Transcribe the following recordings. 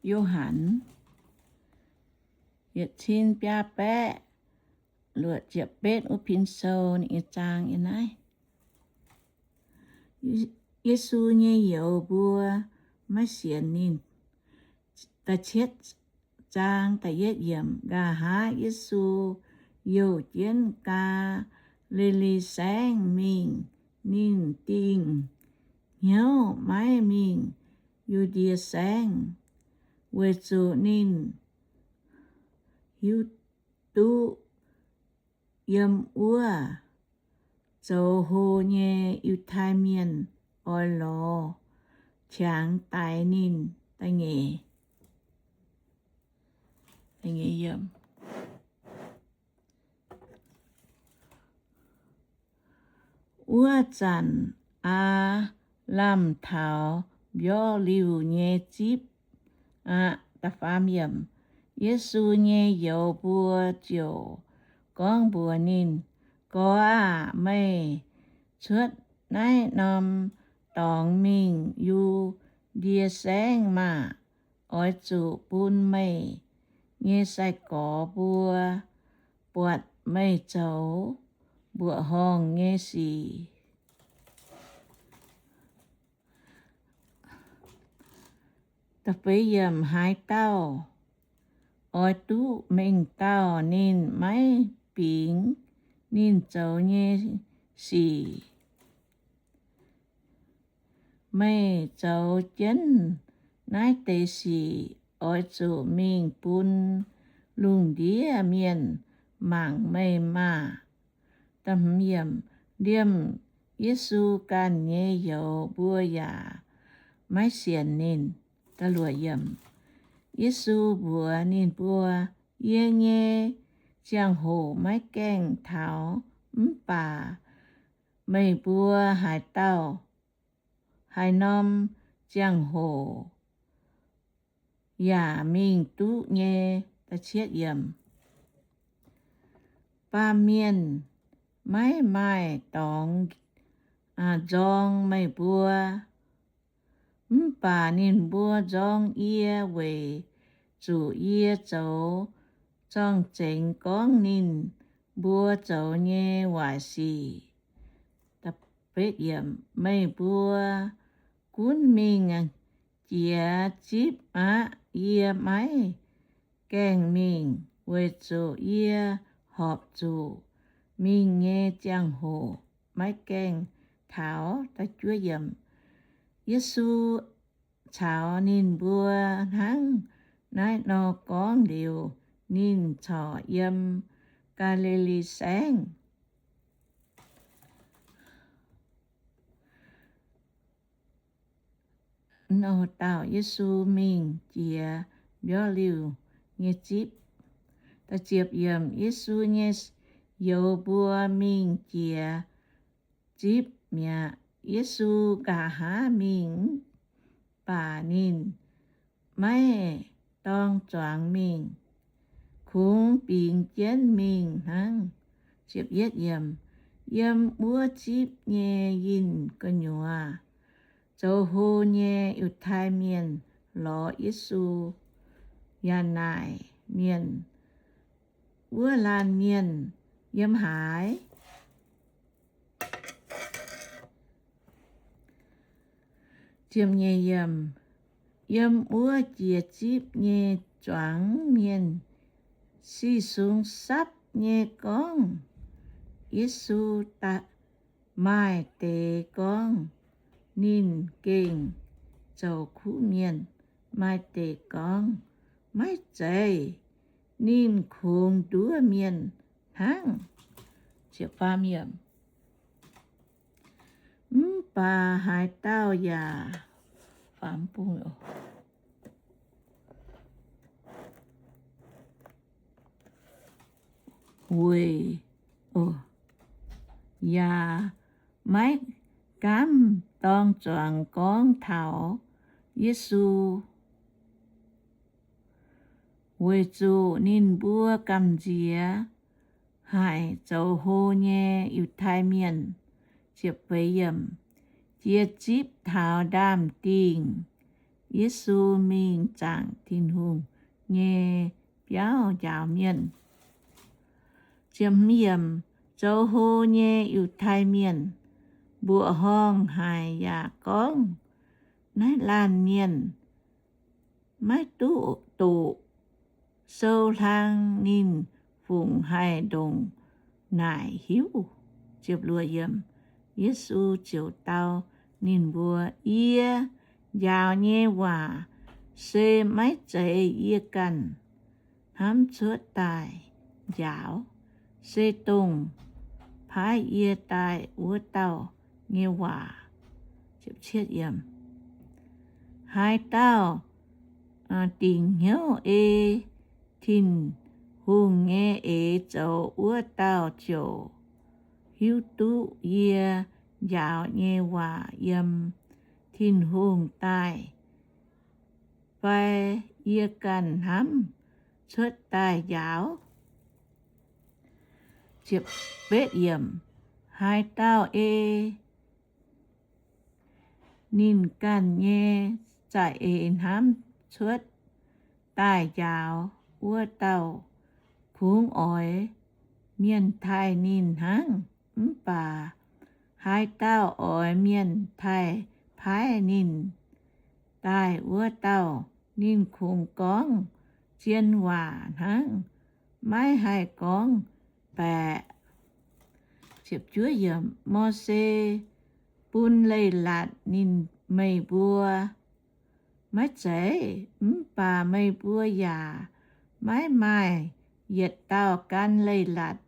Yo^han yietc cin biaa baeqv luoqc ziepc betv wuov pin sou ninh nyei zaang yiem naaiv. Yesu nyei youz mbuo maiv sienx ninh. Da'cietv zaang da'yietv yiemc. Nqa'haav Yesu youh jienv Gaa^li^li Saengv mingh, ninh dingh hnyouv maiv mingh Yu^ndie Saengv, weic zuqc ninh hiuv duqv yiem wuov zoux hlo nyei Yiutai Mienh oix lorz qangx daix ninh. Wuov zanc aav lamh taux mbiorqv liuh nyei zipv aqv. Yesu nyei youz mbuo ziouc gorngv mbuox ninh, Gorx aah! Meih cuotv naaiv norm dorngx mingh Yu^ndie Saengv maah! Oix zuqc bun meih nyei sai-gorx mbuo buatc meih zoux mbuoqc horngh nyei sic. Haaix dauh oix duqv mengh dauh ninh maiv bingx ninh zoux nyei sic. Meih zoux jienv naaiv deix sic oix zuqc mingh bun lungh ndiev mienh mangc meih maah! Liemh Yesu ganh nyei youz mbuo yaac maiv sienx ninh. Yesu mbuox ninh mbuo, Yie nyei ziangh hoc maiv gaengh taux, mv baac meih mbuo haaix dauh haaix norm ziangh hoc yaac mingh duqv nyei. Baamh mienh maiv maaih dorngx nzorng meih mbuo, mv baac ninh mbuo nzorng yie weic zuqc yie zoux zorng-zengx gorngv ninh mbuo zoux nyei waaic sic. Meih mbuo gunv mingh jiex zipv aqv. Yie maiv gaengh mingh weic zuqc yie horpc zuqc mingh nyei ziangh hoc maiv gaengh taux. Yesu caux ninh mbuo hnangv naaiv nor gorngv liuz, ninh corc yiem Gaa^li^li Saengv. Nor dauh Yesu mingh jiex mbiorqv liuh nyei zipv. Yesu nyei youz mbuo mingh jiex zipv mi'aqv. Yesu nqa'haav mingh, mv baac ninh maiv dorng zuangx mingh, kungx bingx jienv mingh hnangv. Yiem wuov zipv nyei yinh gu'nyuoz, zoux hlo nyei Yiutai Mienh lorz Yesu yaac naaic mienh, Wuov laanh mienh yiem haaix? Yiem wuov jiex zipv nyei zuangx mienh sic sung sapv nyei gorngv Yesu maaih deix gorngv ninh gengh zoux kuv mienh, maaih deix gorngv maiv zeiz, ninh kungx nduov mienh hnangv. Mv baac haaix dauh yaac weic, yaac maiv gaamv dorng zuangx gorngv taux Yesu, weic zuqc ninh mbuo gamh nziex haic zoux hlo nyei Yiutai Mienh. Jiex zipv taux ndaamv-dingh, Yesu mingh zaangc Tin-Hungh nyei biauv njaaux mienh. Zoux hlo nyei Yiutai Mienh mbuoqc horngh haic yaac gorngv, Naaiv laanh mienh maiv duqv doqc sou hlang, ninh fungc haih ndongc naaic hiuv? Yesu ziouc dau ninh mbuo, Yie njaaux nyei waac se maiv zeiz yie ganh hnamv cuotv daaih njaaux, se dongh paaiv yie daaih wuov dauh nyei waac. Haaix dauh dingc hnyouv ei Tin-Hungh nyei eix zoux, wuov dauh ziouc hiuv duqv yie njaaux nyei waac yiem Tin-Hungh daaih, fai yie ganh hnamv cuotv daaih njaaux. Haaix dauh ei ninh ganh nyei za'eix hnamv cuotv daaih njaaux, wuov dauh kungx oix mienh taaih ninh hnangv. Mv baac haaix dauh oix mienh taaih paaiv ninh daaih wuov dauh, ninh kungx gorngv zien waac hnangv, maiv haih gorngv baeqc. Mose bun leiz-latc ninh meih mbuo maiv zeiz? Mv baac meih mbuo yaac maiv maaih yietc dauh gan leiz-latc.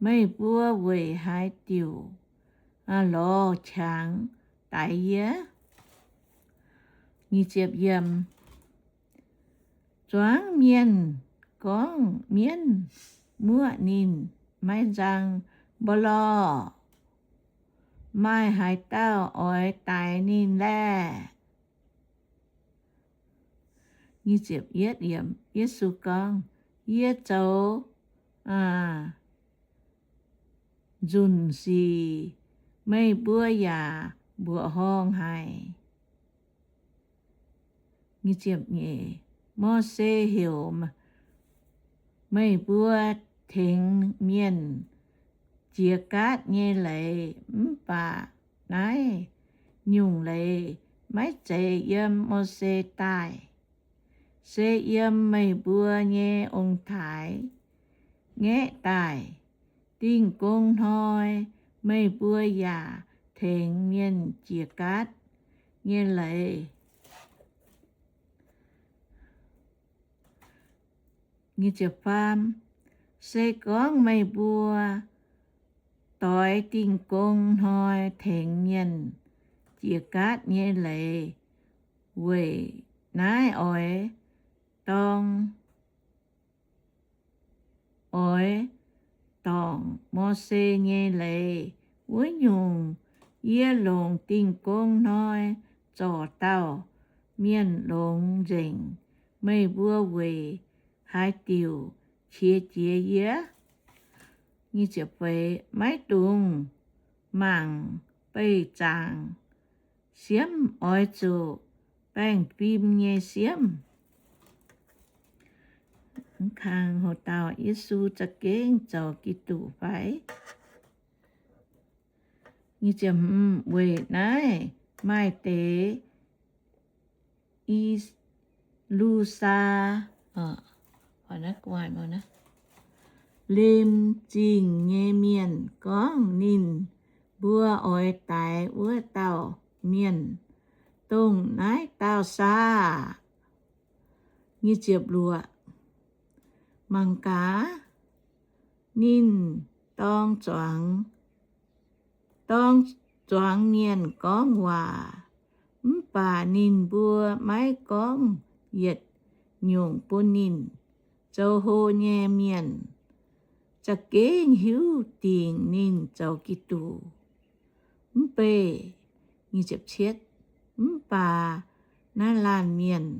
Meih mbuo weic haaix diuc lorz qangx daix yie? Zuangx mienh gorngv mienv muoqv ninh maiv nzang mbuo lorh. Maaih haaix dauh oix daix ninh laeh? Yesu gorngv, Yie zoux nzunc sic, meih mbuo yaac mbuoqc horngh haic. Mose heuc meih mbuo tengx mienh jiex gaatv nyei leiz, mv baac naaiv nyungc leiz maiv zeiz yiem Mose daaih, se yiem meih mbuo nyei ong-taaix ngaeqv daaih. Dingh gong hnoi meih mbuo yaac tengx mienh jiex gaatv nyei leiz. Se gorngv meih mbuo doix dingh gong hnoi tengx mienh jiex gaatv nyei leiz, weic naaiv oix dorngc, oix dorngc Mose nyei leiz wuov nyungc, yie longc dingh gong hnoi zorc dauh mienh longx nzengc. Meih mbuo weic haaix diuc qiex jiez yie? Maiv dungx mangc beih zaangc siemv, oix zuqc baengh fim nyei siemv. Kang houc dauh Yesu za'gengh zoux Giduc fai? Weic naaiv maaih deix I-lu^saa, Lim Zingh nyei mienh gorngv ninh mbuo oix daix wuov dauh mienh, dongh naaiv dauh saah? Mangc gaax, ninh dorng zuangx, dorng zuangx mienh gorngv waac, mv baac ninh mbuo maiv gorngv yietc nyungc bun ninh. Zoux hlo nyei mienh za'gengh hiuv dingc ninh zoux Giduc. Mv baac, mv baac naaiv laanh mienh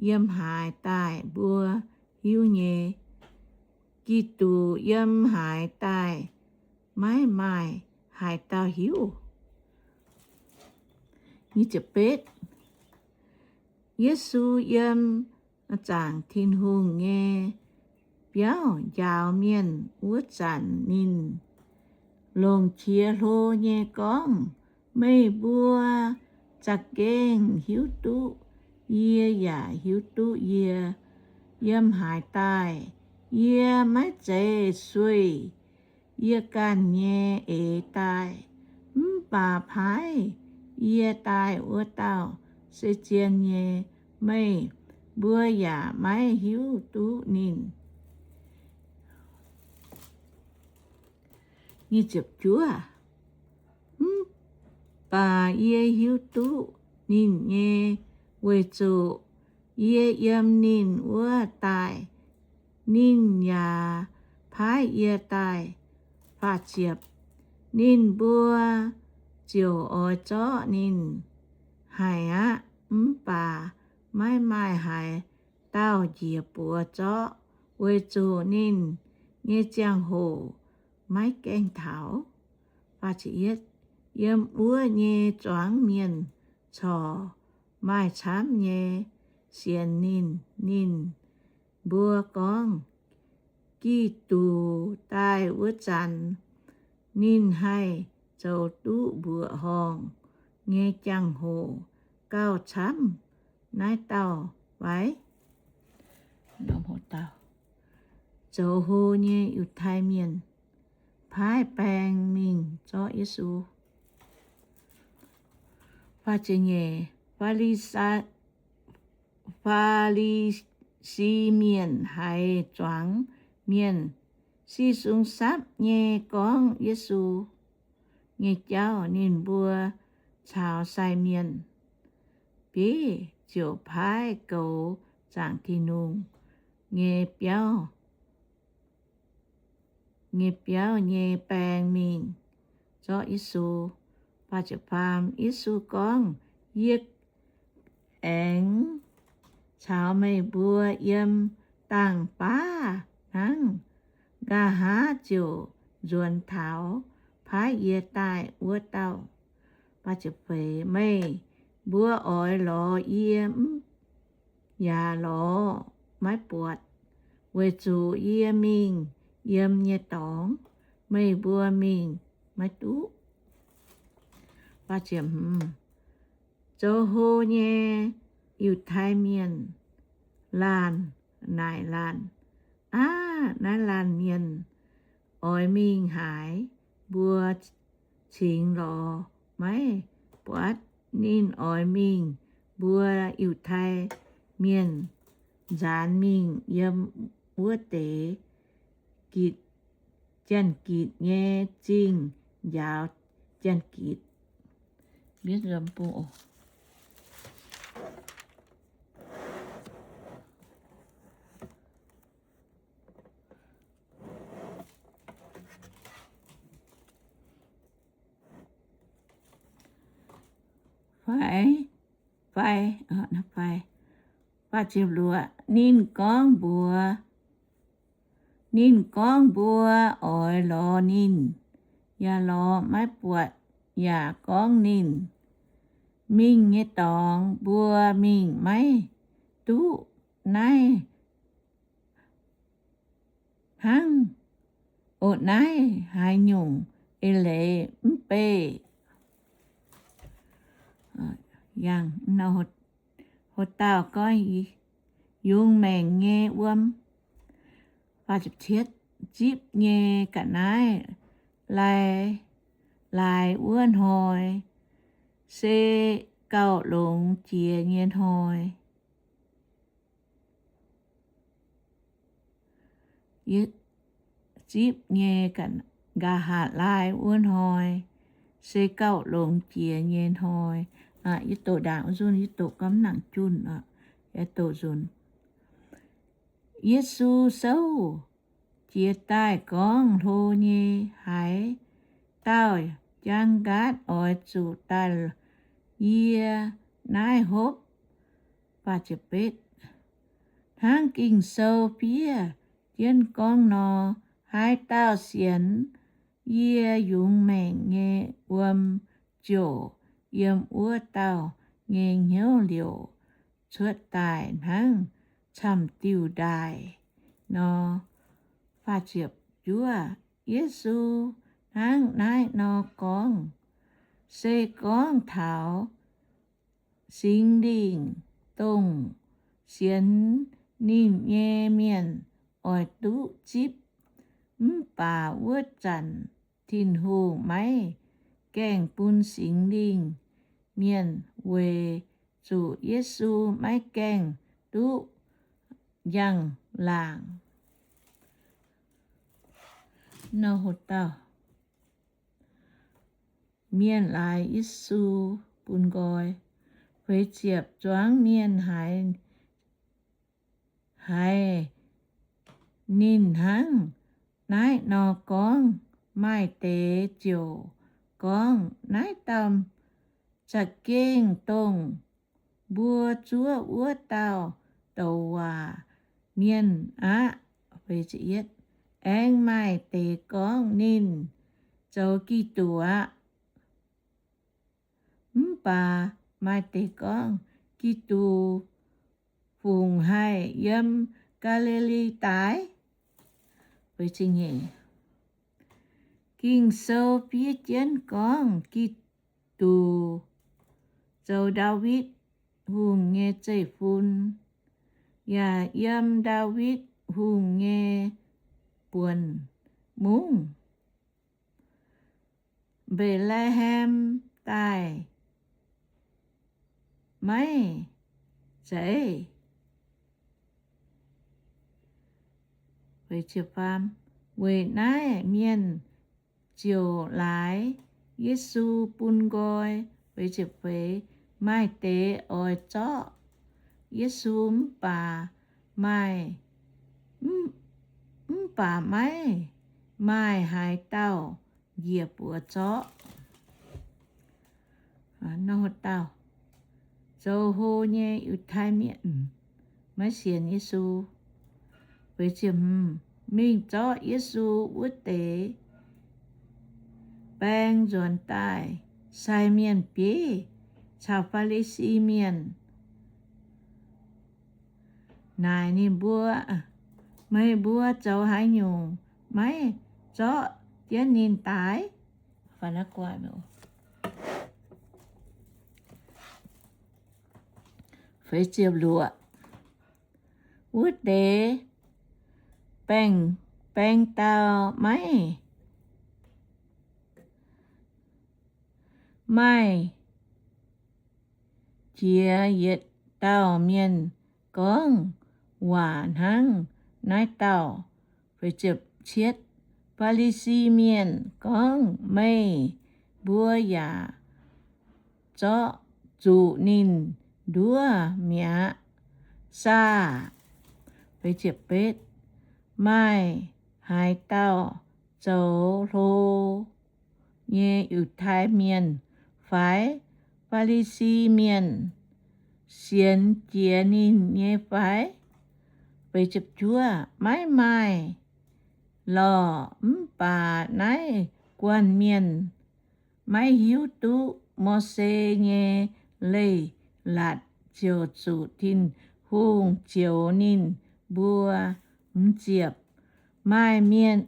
yiem haaix daaih mbuo hiuv nyei. Giduc yiem haaix daaih maiv maaih haaix dauh hiuv. Yesu yiem zaangc Tin-Hungh nyei biauv njaaux mienh wuov zanc, ninh longc qiex hlo nyei gorngv, Meih mbuo za'gengh hiuv duqv yie yaac hiuv duqv yie yiem haaix daaih. Yie maiv zeiz sueih yie ganh nyei eix daaih, mv baac paaiv yie daaih wuov dauh se zien nyei. Meih mbuo yaac maiv hiuv duqv ninh. Mv baac yie hiuv duqv ninh nyei, weic zuqc yie yiem ninh wuov daaih, ninh yaac paaiv yie daaih. Ninh mbuo ziouc oix zorqv ninh haic aqv, mv baac maiv maaih haaix dauh njiec buoz zorqv, weic zuqc ninh nyei ziangh hoc maiv gaengh taux. Yiem wuov nyei zuangx mienh corc maaih camv nyei sienx ninh. Ninh mbuo gorngv, Giduc daaih wuov zanc, ninh haih zoux duqv mbuoqc horngh nyei jangx-hoc gauh camv naaiv dauh fai? Zoux hlo nyei Yiutai Mienh paaiv baeng mingh zorqv Yesu. Faa-li- Faa^li^si Mienh haiz zuangx mienh si sung sapv nyei gorngv Yesu nyei jauv, ninh mbuo caux sai mienh bieiv ziouc paaiv goux zaangc Tin-Hungh nyei biauv nyei biauv nyei baeng mingh zorqv Yesu. Yesu gorngv, Yie aengx caux meih mbuo yiem dangh baav hnangv. Nqa'haav ziouc nzuonx taux paaiv yie daaih wuov dauh. Meih mbuo oix lorz yie mv yaac lorz maiv buatc, weic zuqc yie mingh yiem nyei dorngx meih mbuo mingh maiv duqv. Zoux hlo nyei Yiutai Mienh laanh naaic laanh, Aav, naaiv laanh mienh oix mingh haaix? Mbuo cingx lorz maiv buatc. Ninh oix mingh mbuo Yiutai Mienh nzaanx mingh yiem wuov deix gitv, Janx-Gitc nyei Zingh njaaux Janx-Gitc. Fai, fai, fai, Ninh gorngv mbuox, ninh gorngv mbuo oix lorz ninh, yaac lorz maiv buatc, yaac gorngv ninh mingh nyei dorngx mbuo mingh maiv duqv. Naaiv hnangv, o, naaiv haaix nyungc eix leiz mv bei? Ho dauh gorngv, Yungz maengc nyei wuom. Zipv nyei ga'naaiv lai, laaix wuov hnoi se gauh longx jiex nyei hnoi. Zipv nyei nqa'haav laai wuov hnoi se gauh longx jiex nyei hnoi. Yie doqc ndaangc wuov nzunc, yie doqc gorngv nangc junh oc. Yie doqc nzunc. Yesu souv jiez daaih gorngv hlo nyei, haaix dauh jaang nqaatv oix zuqc daaih yie naaiv hopv. Hnangv Ging-Sou fiev jienv gorngv nor, haaix dauh sienx yie yungz maengc nyei wuom ziouc yiem wuov dauh nyei hnyouv liouc cuotv daaih hnangv camv-diuh ndaaih nor. Yesu hnangv naaiv nor gorngv, se gorngv taux Singx Lingh, dongh sienx ninh nyei mienh oix duqv zipv. Mv baac wuov zanc Tin-Hungh maiv gaengh bun Singx Lingh mienh weic zuqc Yesu maiv gaengh duqv njang-laangc. Mienh laaix Yesu bun nqoi. Feix ziepc, zuangx mienh haiz, haiz ninh hnangv naaiv nor gorngv, maaih deix ziouc gorngv, naaiv dauh za'gengh dongh mbuo zuov wuov dauh douc waac mienh aqv. Aengx maaih deix gorngv, ninh zoux Giduc aqv. Mv baac maaih deix gorngv, Giduc fungc haih yiem Gaa^li^li daaih? Ging-Sou fiev jienv gorngv Giduc zoux Ndaawitv Hungh nyei zeiv-fun, yaac yiem Ndaawitv Hungh nyei buonc mungv, Mbetc^le^hem daaih, maiv zeiz? Weic naaiv mienh ziouc laaix Yesu bun nqoi. Maaih deix oix zorqv Yesu, mv baac maaih, mv baac maiv maaih haaix dauh njiec buoz zorqv. Zoux hlo nyei Yiutai Mienh maiv sienx Yesu. Mingh zorqv Yesu wuov deix baeng nzuonx daaih, sai mienh bieiv caux Faa^li^si Mienh naaic ninh mbuo, Meih mbuo zoux haaix nyungc maiv zorqv jienv ninh daaih? Wuov deix baeng, baeng dauh maiv maaih jiex yietc dauh mienh gorngv waac hnangv naaiv dauh. Faa^li^si Mienh gorngv, Meih mbuo yaac zorqv zuqc ninh nduov mi'aqv saah? Maaih haaix dauh zoux hlo nyei Yiutai Mienh fai Faa^li^si Mienh sienx jiex ninh nyei fai? Maiv maaih lorqc. Mv baac naaiv guanh mienh maiv hiuv duqv Mose nyei Leiz-Latc ziouc zuqc Tin-Hungh zioux ninh mbuo. Mv ziepc, maaih mienh,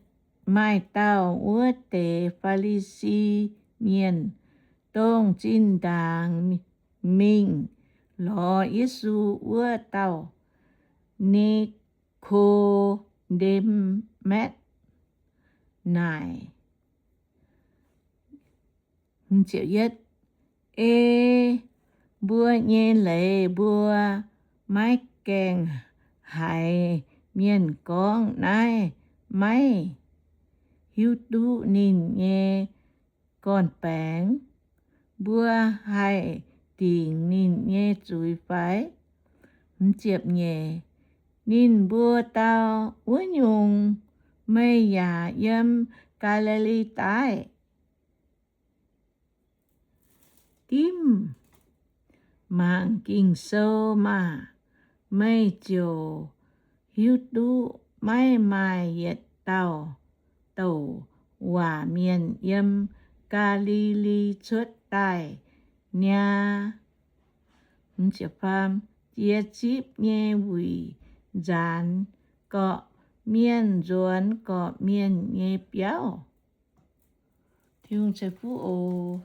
maaih dauh wuov deix Faa^li^si Mienh, dongh zinh ndaangc mingh lorz Yesu wuov dauh, Ni^ko^nde^matv, naaic, Ei mbuo nyei leiz mbuo maiv gaengh haiz mienh gorngv naaiv, maiv hiuv duqv ninh nyei gorn-baengx. Mbuo haih dingc ninh nyei zuiz fai? Ninh mbuo dau, Wuov nyungc, meih yaac yiem Gaa^li^li daaih? Dimv mangc Ging-Sou maah! Meih ziouc hiuv duqv maiv maaih yietc dauh douc waac mienh yiem Gaa^li^li cuotv daaih niaa. jiex zipv nyei wuic nzaanx, gorqv-mienh nzuonx gorqv-mienh nyei biauv. Tin-Hungh ceix fuqv oc.